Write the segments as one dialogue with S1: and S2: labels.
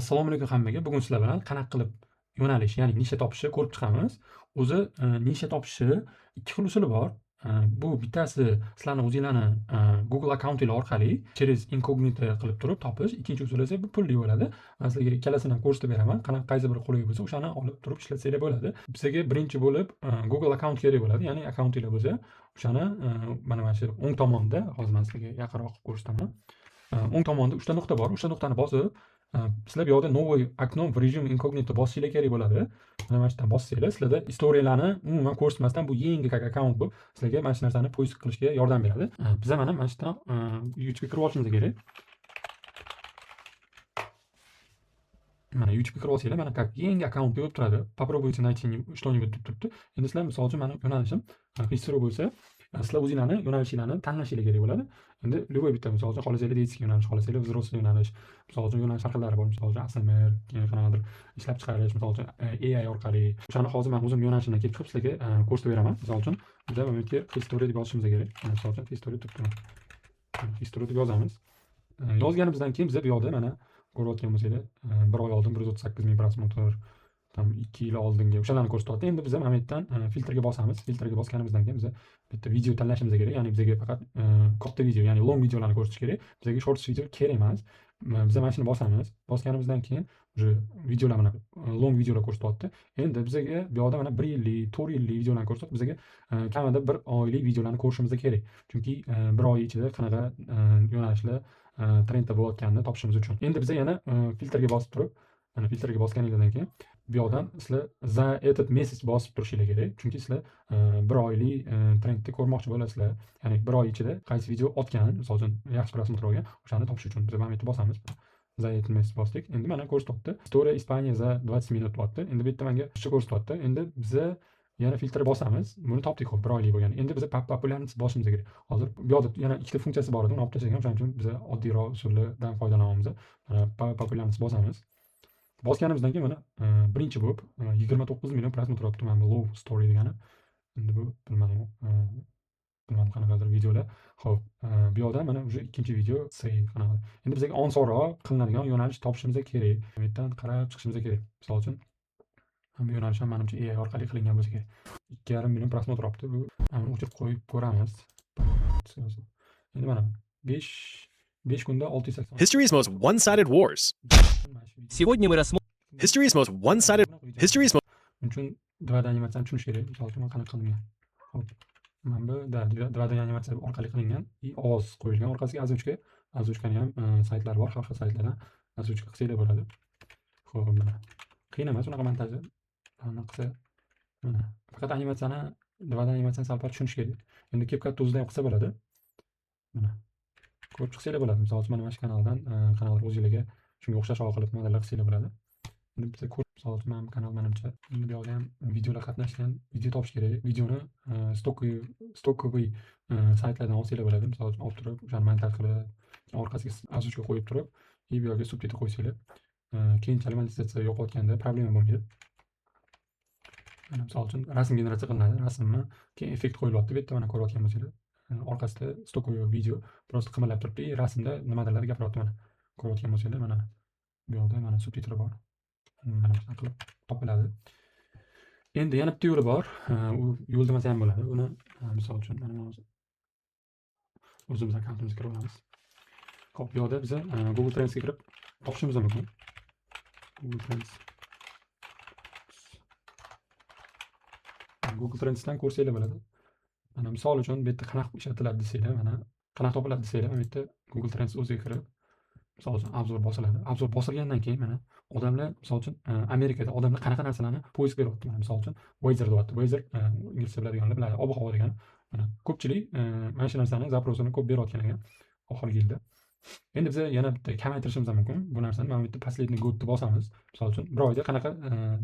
S1: Assalomu alaykum hammaga. Bugun sizlar bilan qanaqa qilib yo'nalish, ya'ni nisha topishni ko'rib chiqamiz. O'zi nisha topishni ikki xil usuli bor. Bu bittasi sizlarni o'zinglarni Google akkauntinglar orqali через incognito qilib turib topish. Ikkinchi usuli esa bu pulli bo'ladi. Man sizlarga ikkalasini ham ko'rsatib beraman. Qanaqa, qaysi biri qulay bo'lsa, o'shani olib turib ishlatsanglar bo'ladi. Bizga birinchi bo'lib Google akkaunt kerak bo'ladi. Ya'ni akkauntinglar bo'lsa, o'shani mana shu o'ng tomonda, hozir man sizlarga yaqinroq qilib ko'rsataman. O'ng tomonda 3 ta nuqta bor. 3 ta nuqtani bosib, sizlar bu yoqda "Новое окно в режим incognito" bosishinglar kerak bo'ladi. Mana shu yerdan bossanglar, sizlarda istoriyalarni umuman ko'rsatmasdan bu yangi как akkaunt bo'lib, sizlarga mana shu narsani поиск qilishga yordam beradi. Biza mana shu yerdan YouTube'ga kirib olishimiz kerak. Mana YouTube'ga kirib olsanglar, mana как yangi akkaunt bo'lib turadi. "Попробуйте найти что-нибудь" deb turibdi. Endi sizlar, misol uchun, mani yo'nalishim history bo'lsa, sizlar o'zinglarni yo'nalishinglarni tanlashinglar kerak bo'ladi. Endi любой bitta, misol uchun, xohlasanglar детский yo'nalish, xohlasanglar взрослый yo'nalish, misol uchun, yo'nalish har xillari bor. Misol uchun, ASMR, keyin qanaqadir ishlab chiqarish, misol uchun, AI orqali. O'shani hozir men o'zim yo'nalishimdan kelib chiqib sizlarga ko'rsatib beraman. Misol uchun, biza bu yerga history deb yozishimiz kerak. Misol uchun, history deb turibdi. History deb yozamiz. Yozganimizdan keyin biza bu yoqda mana ko'rayotgan bo'lsanglar, bir oy oldin 138 ming просмотр, там 2 yil oldingi o'shalarni ko'rsatyapti. Endi biza mana bu yerdan filtrga bosamiz. Filtrga bosganimizdan keyin biza bitta video tanlashimiz kerak. Ya'ni bizga faqat katta video, ya'ni long videolarni ko'rsatish kerak. Bizga shorts video kerak emas. Biza mana shuni bosamiz. Bosganimizdan keyin уже videolar, mana long videolar ko'rsatyapti. Endi bizga bu yoqda mana 1 yillik, 4 yillik videolarni ko'rsatib, bizga kamida 1 oylik videolarni ko'rishimiz kerak. Chunki 1 oy ichida qanaqa yo'nalishlar trendda bo'layotganini topishimiz uchun. Endi biza yana filtrga bosib turib, mana filtrga bosganinglardan keyin bu yoqdan sizlar "За этот месяц" bosib turishinglar kerak. Chunki sizlar 1 oylik trendni ko'rmoqchi bo'lasizlar. Ya'ni 1 oy ichida qaysi video otgan, misol uchun, yaxshi просмотр olgan, o'shani topish uchun biz mana bu yerda bosamiz. "За этот месяц" bosdik. Endi mana ko'rsatyapti. История Испания за 20 минут deyapti. Endi bu yerda menga shu ko'rsatyapti. Endi biza yana filtr bosamiz. Buni topdik, xo'p, 1 oylik bo'lgan. Endi biza популярность bosishimiz kerak. Hozir bu yoqda yana ikkita funksiyasi bor edi, uni olib tashlagan. O'shaning uchun biza oddiyroq usuldan foydalanyapmiz. Mana популярность bosamiz. Bosganimizdan keyin mana birinchi bo'lib 29 million просмотр olibdi mana bu Love Story degani. Endi bu bilmadim, qanaqadir videolar. Xo'p, bu yoqda mana уже ikkinchi video say qanaqa. Endi bizga osonroq qilinadigan yo'nalish topishimiz kerak. Bu yerdan qarab chiqishimiz kerak. Misol uchun, bu yo'nalish ham manimcha AI orqali qilingan bo'lsa kerak. 2,5 million просмотр olibdi. Bu mana o'chirib qo'yib ko'ramiz. Endi mana 5 kunda 680
S2: History's most one-sided wars.
S3: Сегодня мы рассмотрим
S2: History's most one-sided History's most
S1: Buning uchun 2D animatsiyani tushunish kerak. Misol uchun, qanaqa qilingan. Xo'p. Mana bu да 2D animatsiya orqali qilingan и ovoz qo'yilgan orqasiga, озвучка. Озвучка ni ham saytlar bor, har xil saytlardan озвучка qilsanglar bo'ladi. Xo'p, mana. Qiyin emas unaqa montajni. Mana qilsa, mana faqat animatsiyani, 2D animatsiyani sal-pal tushunish kerak. Endi CapCut o'zida ham qilsa bo'ladi. Mana. Ko'rib chiqsanglar bo'ladi. Misol uchun, mana shu kanaldan qanaqadir o'zinglarga shunga o'xshashroq qilib modellar qilsanglar bo'ladi. Endi biza ko'rib, misol uchun, mana bu kanal manimcha endi bu yoqda ham videolar qatnashgan, video topish kerak. Videoni стоковый saytlardan olsanglar bo'ladi. Misol uchun, olib turib, o'shani montaj qilib, orqasiga озвучка qo'yib turib, и bu yerga subtitr qo'ysanglar, keyinchalik monetizatsiya yo'qotganda problema bo'lmaydi. Mana, misol uchun, rasm generatsiya qilinadi. Rasmni keyin effekt qo'yilyapti. Bu yerda mana ko'rayotgan bo'lsanglar, orqasida стоковый video просто qimirlab turibdi и rasmda nimadirlar gapiryapti mana. Ko'rayotgan bo'lsanglar, mana bu yoqda mana subtitri bor. Mana shunaqa qilib topiladi. Endi yana bitta yo'li bor. U yo'l demasa ham bo'ladi. Uni misol uchun, mana hozir o'zimiz akkauntimizga kirib olamiz. Xo'p, bu yoqda biza Google Trendsga kirib topishimiz mumkin. Google Trends. Google Trendsdan ko'rsanglar bo'ladi. Mana, misol uchun, bu yerda qanaqa ishlatiladi desanglar, mana qanaqa topiladi desanglar, mana bu yerda Google Trends o'ziga kirib, misol uchun, обзор bosiladi. Обзор bosilgandan keyin mana odamlar, misol uchun, Amerikada odamlar qanaqa narsalarni поиск beryapti. Mana, misol uchun, weather deyapti. Weather, inglizcha biladiganlar biladi, ob-havo degani. Mana ko'pchilik mana shu narsani запрос ini ko'p berayotgan ekan oxirgi yilda. Endi biza yana bitta kamaytirishimiz ham mumkin bu narsani. Mana bu yerda "Последний год" ni bosamiz. Misol uchun, bir oyda qanaqa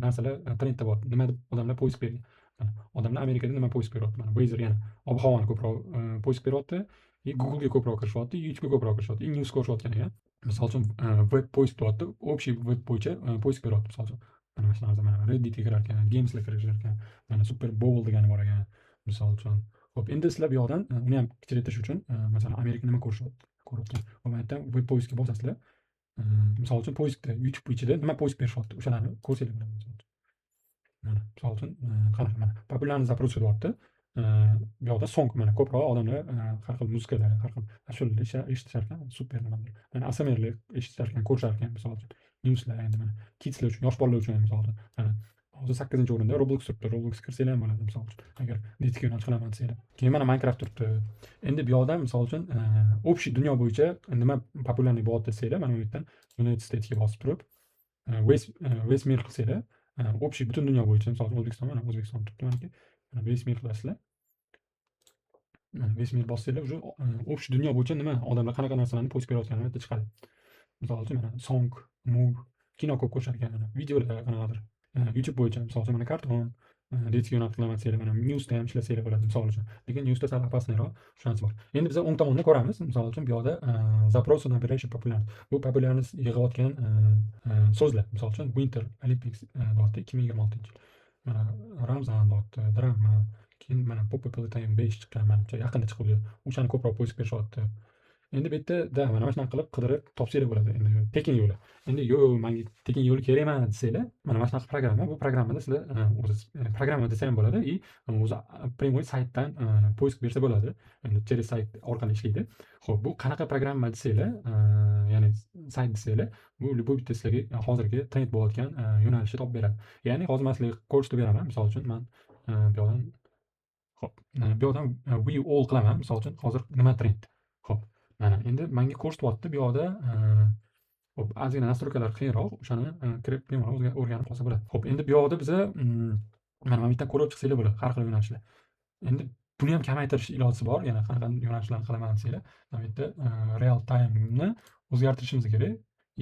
S1: narsalar trendda bo'lyapti, nima deb odamlar поиск bergan. Mana odamlar Amerikada nima поиск beryapti? Mana weather, yana ob-havoni ko'proq поиск beryapti. И Google'ga ko'proq kirishyapti, YouTube'ga ko'proq kirishyapti, и news ko'rishayotgan ekan. Misol uchun, web поиск deyapti, общий web bo'yicha поиск beryapti, misol uchun. Mana shu narsa, mana Redditga kirar ekan, Games'ga kirishar ekan, mana Super Bowl degani bor ekan, misol uchun. Xo'p, endi sizlar bu yoqdan uni ham kichraytirish uchun, masalan, Amerika nima ko'rishyapti, ko'rayotgan. Bu yerdan web поиск ga bosasizlar. Misol uchun, поиск da, YouTube ichida nima поиск berishyapti, o'shalarni ko'rsanglar bo'ladi misol uchun. Mana, misol uchun, qanaqa, mana, популярный запросы deyapti. Bu yoqda song, mana, ko'proq odamlar har xil muzikalar, har xil ashulalar eshitishar ekan, super nimadir. Mana, ASMRlar eshitishar ekan, ko'rishar ekan misol uchun. Newslar endi, mana, kidslar uchun, yosh bolalar uchun misol uchun. Mana, hozir 8-o'rinda Roblox turibdi. Roblox kirsanglar ham bo'ladi misol uchun. Agar детский yo'nalish qilaman desanglar. Keyin mana Minecraft turibdi. Endi bu yoqda misol uchun, общий dunyo bo'yicha nima популярный bo'lyapti desanglar, mana bu yerdan United Statesga bosib turib, весь мир qilsanglar, общий butun dunyo bo'yicha, misol uchun, O'zbekiston, mana, O'zbekiston turibdi maniki. Mana, весь мир qilasizlar. Mana, весь мир bossanglar, уже общий dunyo bo'yicha nima odamlar qanaqa narsalarni поиск berayotgani bu yerda chiqadi. Misol uchun, mana, song, move, kino ko'p ko'rishar ekan, mana, videolar qanaqadir. YouTube bo'yicha misol uchun, mana, karton, детский yo'nalish qilaman desanglar, mana, newsda ham ishlasanglar bo'ladi misol uchun. Lekin newsda sal опасный roq, shunasi bor. Endi biz o'ng tomonda ko'ramiz. Misol uchun, bu yoqda запросы, набирающие популярность. Bu популярность yig'ayotgan so'zlar. Misol uchun, Winter Olympics deyapti, 2026-yil. Mana, Ramzan deyapti, drama, keyin mana Poppy Playtime 5 chiqqan manimcha, yaqinda chiquvdi. O'shani ko'proq поиск berishyapti. Endi bu yerda mana shunaqa qilib qidirib topsanglar bo'ladi. Endi tekin yo'li. Endi yo'q, menga tekin yo'li kerak emas desanglar, mana shunaqa programma. Bu programmada sizlar o'zi programma desa ham bo'ladi и o'zi прямой saytdan поиск bersa bo'ladi. Endi через sayt orqali ishlaydi. Xo'p, bu qanaqa programma desanglar, ya'ni sayt desanglar, bu любой bitta sizlarga hozirgi trend bo'layotgan yo'nalishni topib beradi. Ya'ni hozir man sizlarga ko'rsatib beraman. Misol uchun, man bu yoqdan, xo'p, bu yoqdan view all qilaman. Misol uchun, hozir nima trend? Xo'p, mana, endi menga ko'rsatyapti bu yoqda, xo'p, ozgina настройка lar qiyinroq, o'shani kirib bemalol o'rganib olsa bo'ladi. Xo'p, endi bu yoqda biza mana bu yerdan ko'rib chiqsanglar bo'ladi har xil yo'nalishlar. Endi buni ham kamaytirish ilojisi bor. Yana qanaqa yo'nalishlarni qilaman desanglar, mana bu yerda real time'ni o'zgartirishimiz kerak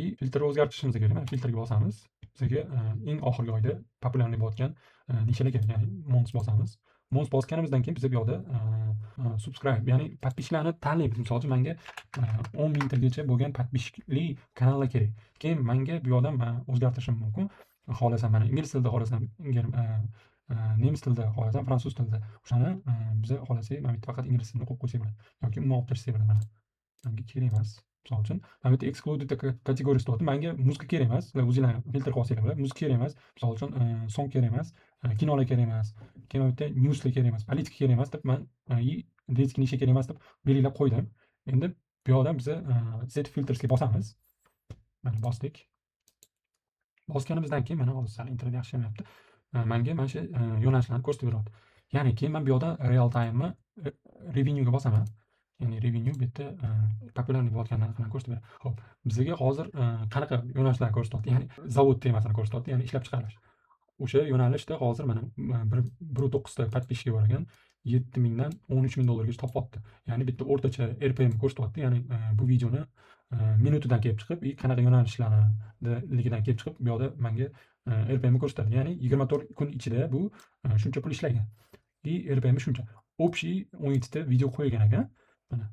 S1: и filtrni o'zgartirishimiz kerak. Mana, filtrga bosamiz. Bizga eng oxirgi oyda популярный bo'layotgan nichalar kerak, ya'ni months bosamiz. Months bosganimizdan keyin biza bu yoqda subscribe, ya'ni подписчик larni tanlaymiz. Misol uchun, menga 10 mingtagacha bo'lgan подписчик li kanallar kerak. Keyin menga bu yoqdan man o'zgartirishim mumkin. Xohlasam, mana, ingliz tilida, xohlasam, nemis tilida, xohlasam, fransuz tilida. O'shani biza xohlasak, mana bu yerda faqat ingliz tilini qo'yib qo'ysak bo'ladi yoki umuman olib tashlasak bo'ladi mana. Menga kerak emas. Misol uchun, mana bu yerda excluded categories deyapti. Menga muzika kerak emas. Sizlar o'zinglar filtr qilib olsanglar bo'ladi. Muzika kerak emas. Misol uchun, song kerak emas, kinolar kerak emas. Keyin mana bu yerda newslar kerak emas, politika kerak emas deb man и детский ниша kerak emas deb belgilab qo'ydim. Endi bu yoqdan biza set filtersga bosamiz. Mana, bosdik. Bosganimizdan keyin, mana, hozir sal internet yaxshi ishlamayapti. Menga mana shu yo'nalishlarni ko'rsatib beryapti. Ya'ni keyin man bu yoqda real time'ni revenue'ga bosaman. Ya'ni revenue bu yerda популярный bo'layotgan narxlarni ko'rsatib beradi. Xo'p, bizga hozir qanaqa yo'nalishlarni ko'rsatyapti? Ya'ni zavod temasini ko'rsatyapti, ya'ni ishlab chiqarish. O'sha yo'nalishda hozir mana 1,9 ta подписчик i bor ekan. 7 mingdan 13 ming dollargacha topyapti. Ya'ni bitta o'rtacha RPM ko'rsatyapti. Ya'ni bu videoni minutidan kelib chiqib и qanaqa yo'nalishlarligidan kelib chiqib, bu yoqda menga RPMni ko'rsatadi. Ya'ni 24 kun ichida bu shuncha pul ishlagan. И RPM shuncha. Общий 17 ta video qo'yilgan ekan. Mana.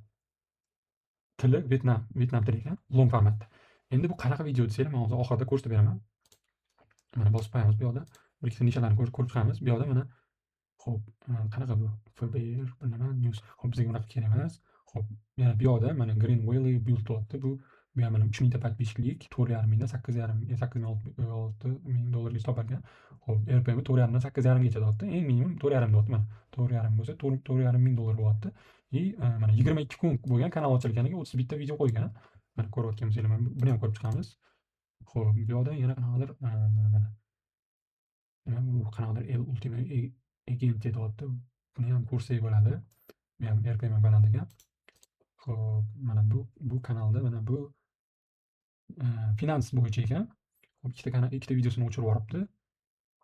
S1: Tili Vyetnam, Vyetnam tili ekan, long formatda. Endi bu qanaqa video desanglar, men hozir oxirida ko'rsatib beraman. Mana, bosib qo'yamiz bu yoqda. Bir ikkita nishalarni ko'rib chiqamiz. Bu yoqda, mana, xo'p, qanaqa bu? FBR bir nima news. Xo'p, bizga bunaqa kerak emas. Xo'p, yana bu yoqda, mana, Green Valley Build deyapti. Bu ham, mana, 3000 ta подписчик lik, 4,5 mingdan 8,5, 8,6 ming dollargacha topar ekan. Xo'p, RPM 4,5 dan 8,5 gacha deyapti. Eng minimum 4,5 deyapti mana. 4,5 bo'lsa, 4,5 ming dollar bo'lyapti. И mana, 22 kun bo'lgan kanal ochilganiga, 31 ta video qo'ygan. Mana, ko'rayotgan bo'lsanglar, mana, buni ham ko'rib chiqamiz. Xo'p, bu yoqda yana qanaqadir, mana, nima bu, qanaqadir El Ultimo Agent deyapti. Buni ham ko'rsak bo'ladi. Bu ham RPM baland ekan. Xo'p, mana, bu kanalda, mana, bu finans bo'yicha ekan. Xo'p, ikkita videosini o'chirib yuboribdi.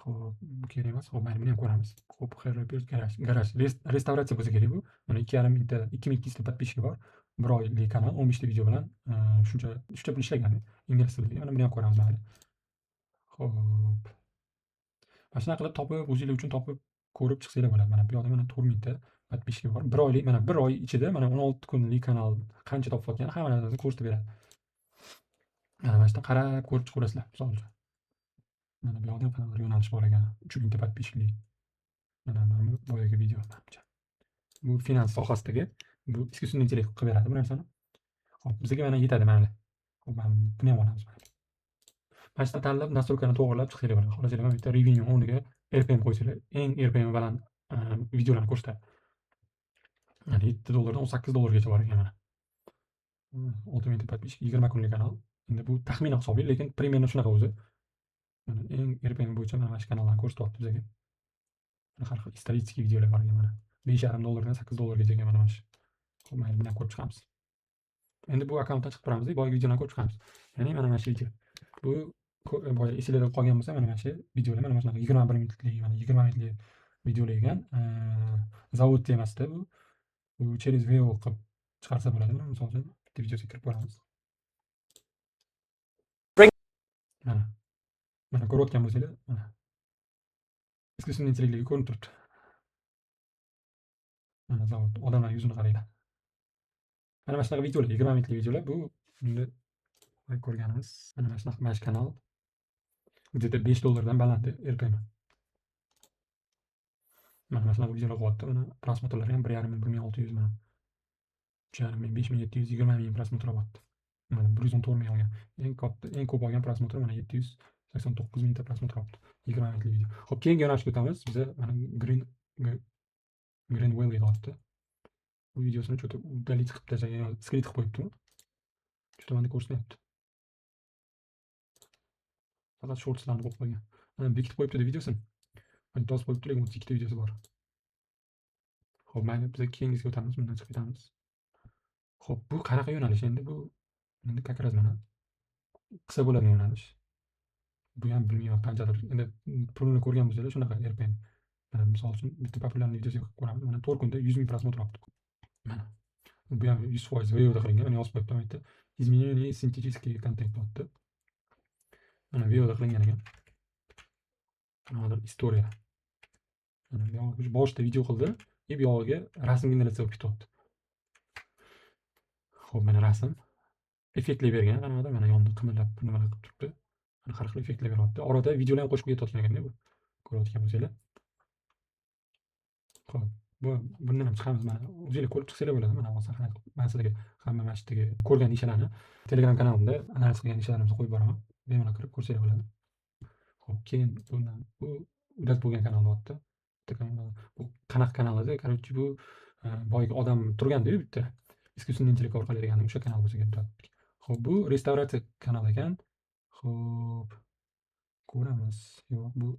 S1: Xo'p, bu kerak emas. Xo'p, mayli, buni ham ko'ramiz. Xo'p, garaj, garaj restavratsiya bo'lsa kerak bu. Mana, 2,5 mingta, 2200 ta подписчик i bor. 1 oylik kanal, 15 ta video bilan shuncha pul ishlagan ingliz tilida. Mana, buni ham ko'ramiz, mayli. Xo'p. Mana shunaqa qilib topib, o'zinglar uchun topib ko'rib chiqsanglar bo'ladi. Mana, bu yoqda, mana, 4000 ta подписчик i bor. 1 oylik, mana, 1 oy ichida, mana, 16 kunlik kanal qancha topayotgani, hamma narsasini ko'rsatib beradi. Mana shu yerdan qarab ko'rib chiqaverasizlar, misol uchun. Mana, bu yoqda ham qanaqadir yo'nalish bor ekan. 3000 ta подписчик li. Mana bu boyagi video manimcha. Bu finans sohasidagi, bu искусственный интеллект qilib beradi bu narsani. Xo'p, bizga mana yetadi, mayli. Xo'p, mana buni ham olamiz mana. Mana shuni tanlab, настройка ni to'g'rilab chiqsanglar bo'ladi. Xohlasanglar mana bitta revenue o'rniga RPM qo'ysanglar, eng RPM baland videolarni ko'rsatadi. Mana 7 dollardan 18 dollargacha bor ekan mana. 6 mingta подписчик, 20 kunlik kanal. Endi bu taxminan hisobli, lekin примерно shunaqa o'zi. Mana eng RPM bo'yicha mana shu kanallarni ko'rsatyapti bizga. Mana har xil исторический videolar bor ekan mana. 5,5 dollardan 8 dollargacha ekan mana shu. Xo'p, mayli, buni ham ko'rib chiqamiz. Endi bu akkauntdan chiqib turamiz, boyagi videolarni ko'rib chiqamiz. Ya'ni mana shu video. Bu boya esinglarda qolgan bo'lsa, mana shu videolar mana shunaqa 21 minutlik, mana 20 minutlik videolar ekan. Zavod temasida bu. Bu через VO qilib chiqarsa bo'ladi. Mana misol uchun bitta videosiga kirib ko'ramiz. Mana. Mana ko'rayotgan bo'lsanglar, mana. Искусственный intellektligi ko'rinib turibdi. Mana zavod, odamlar yuzini qaranglar. Mana shunaqa videolar, 20 minutlik videolar bu endi boya ko'rganimiz. Mana shunaqa mana shu kanal где-то 5 dollardan baland RPM. Mana shunaqa videolar qilyapti. Mana просмотр lari ham 1,5 ming, 1600 mana. 3,5 ming, 5700, 20 ming просмотр olyapti. Mana 114 ming olgan. Eng katta, eng ko'p olgan просмотр mana 789 mingta просмотр olibdi. 20 minutlik video. Xo'p, keyingi yo'nalishga o'tamiz. Biza mana Green Valley deyapti. Bu videosini что-то удалить qilib tashlagan, скрыть qilib qo'yibdimi? Что-то menda ko'rsatmayapti. Faqat shortslarni qo'yib qo'ygan. Mana bekitib qo'yibdi videosini. Mana yozib qo'yibdi, lekin 32 ta videosi bor. Xo'p, mayli, biz keyingisiga o'tamiz, bundan chiqib ketamiz. Xo'p, bu qanaqa yo'nalish endi? Bu endi как раз mana qilsa bo'ladigan yo'nalish. Bu ham bilmayman qanchadir. Endi pulini ko'rgan bo'lsanglar shunaqa RPM. Mana misol uchun bitta популярный videosiga ko'ramiz. Mana 4 kunda 100 ming просмотр olibdi. Mana. Bu ham 100% VOda qilingan. Mana yozib qo'yibdi bu yerda. Изменение синтетический контент deyapti. Mana VOda qilingan ekan. Nimadir история. Mana bu yog'i boshida video qildi, и bu yog'iga rasm generatsiya bo'lib ketyapti. Xo'p, mana rasm. Effektlar bergan, qanaqadir mana yonida qimirlab nimalar qilib turibdi. Mana har xil effektlar beryapti. Orada videolar ham qo'shib ketayotgan ekanda bu. Ko'rayotgan bo'lsanglar. Xo'p, bu bundan ham chiqamiz mana. O'zinglar ko'rib chiqsanglar bo'ladi. Mana hozir man sizlarga hamma mana shu yerdagi ko'rgan nishalarni Telegram kanalimda analiz qilgan nishalarimizni qo'yib boraman. Bemalol kirib ko'rsanglar bo'ladi. Xo'p, keyin bundan bu удалить bo'lgan kanal deyapti. Bitta kanal. Bu qanaqa kanal edi? Короче, bu boyagi odam turganda-yu bitta. Искусственный intellekt orqali degan o'sha kanal bo'lsa kerak. Xo'p, bu restavratsiya kanal ekan. Xo'p. Ko'ramiz. Yo'q, bu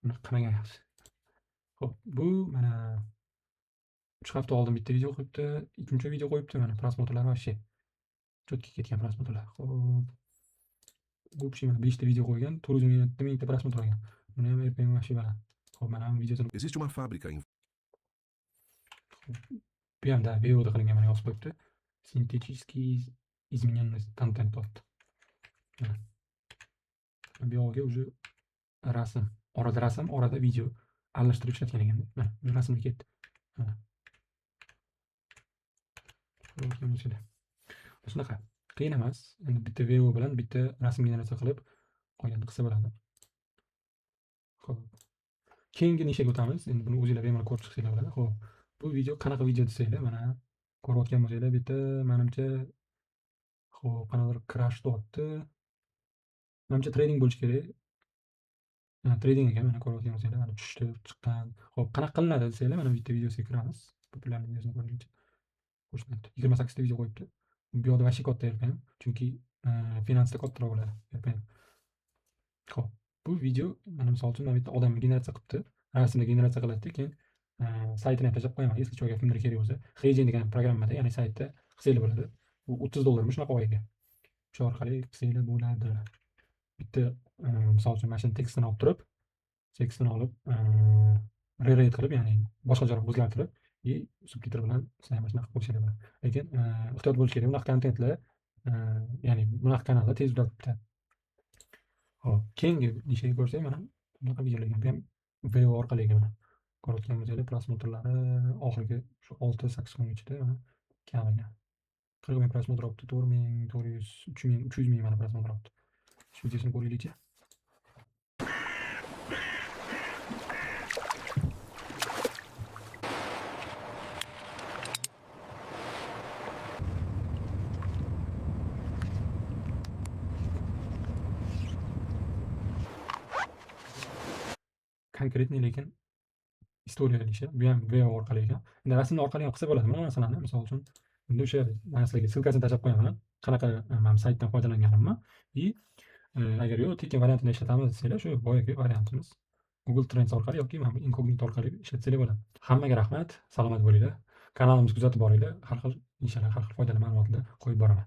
S1: buni qilmagan yaxshi. Xo'p, bu mana 3 hafta oldin bitta video qo'yibdi, ikkinchi video qo'yibdi. Mana просмотр lar вообще четкий ketgan просмотр lar. Xo'p. Bu kishi mana 5 ta video qo'ygan, 407 mingta просмотр olgan. Buni ham RPM вообще baland. Xo'p, mana bu videosini
S4: Existe uma fábrica em
S1: bu ham da VOda qilingan, mana yozib qo'yibdi. Синтетический измененный контент deyapti. Mana. Bu yog'iga уже rasm, orada rasm, orada video aralashtirib ishlatgan ekanda. Mana, уже rasmga ketdi. Mana. Ko'rayotgan bo'lsanglar. Shunaqa. Qiyin emas. Endi bitta VO bilan bitta rasm generatsiya qilib qolganini qilsa bo'ladi. Xo'p. Keyingi nishaga o'tamiz. Endi buni o'zinglar bemalol ko'rib chiqsanglar bo'ladi. Xo'p. Bu video qanaqa video desanglar, mana ko'rayotgan bo'lsanglar, bu yerda menimcha xo'p, qanaqadir crash deyapti. Menimcha trading bo'lishi kerak. Mana trading ekan, mana ko'rayotgan bo'lsanglar, mana tushdi, chiqqan. Xo'p, qanaqa qilinadi desanglar, mana bitta videosiga kiramiz. Популярный videosini ko'rguncha. Ko'rsatmayapti. 28 ta video qo'yibdi. Bu yoqda вообще katta RPM, chunki finansda kattaroq bo'ladi RPM. Xo'p, bu video mana misol uchun mana bu yerda odam generatsiya qilibdi. Rasmni generatsiya qiladi, keyin saytini ham tashlab qo'yaman. Если чё, kimdir kerak bo'lsa, HeyGen degan programmada, ya'ni saytda qilsanglar bo'ladi. U 30 dollarmi shunaqa oyiga. O'sha orqali qilsanglar bo'ladi. Bitta misol uchun mana shuni tekstini olib turib, tekstini olib, rewrite qilib, ya'ni boshqacharoq o'zgartirib и subtitr bilan sizlar ham shunaqa qilib qo'yishinglar bo'ladi. Lekin ehtiyot bo'lish kerak. Bunaqa kontentlar, ya'ni bunaqa kanallar tez udalib ketadi. Xo'p, keyingi nishaga ko'rsak, mana bunaqa videolar ekan. Bu ham VO orqali ekan mana. Ko'rayotgan bo'lsanglar, просмотр lari oxirgi shu 6-8 kun ichida mana kam ekan. 40 ming просмотр olibdi, 4400, 3000, 300 ming mana просмотр olibdi. Shu videosini ko'raylikchi. Конкретный lekin история ishi. Bu ham VO orqali ekan. Endi rasmlar orqali ham qilsa bo'ladi mana narsalarni. Misol uchun, bunda o'sha mana sizlarga ссылка sini tashlab qo'yaman. Qanaqa mana saytdan foydalanganimni. И agar yo'q, tekin variantini ishlatamiz desanglar, shu boyagi variantimiz Google Trends orqali yoki mana bu Incognito orqali ishlatsanglar bo'ladi. Hammaga rahmat, salomat bo'linglar. Kanalimizni kuzatib boringlar. Har xil, inshaalloh, har xil foydali ma'lumotlar qo'yib boraman.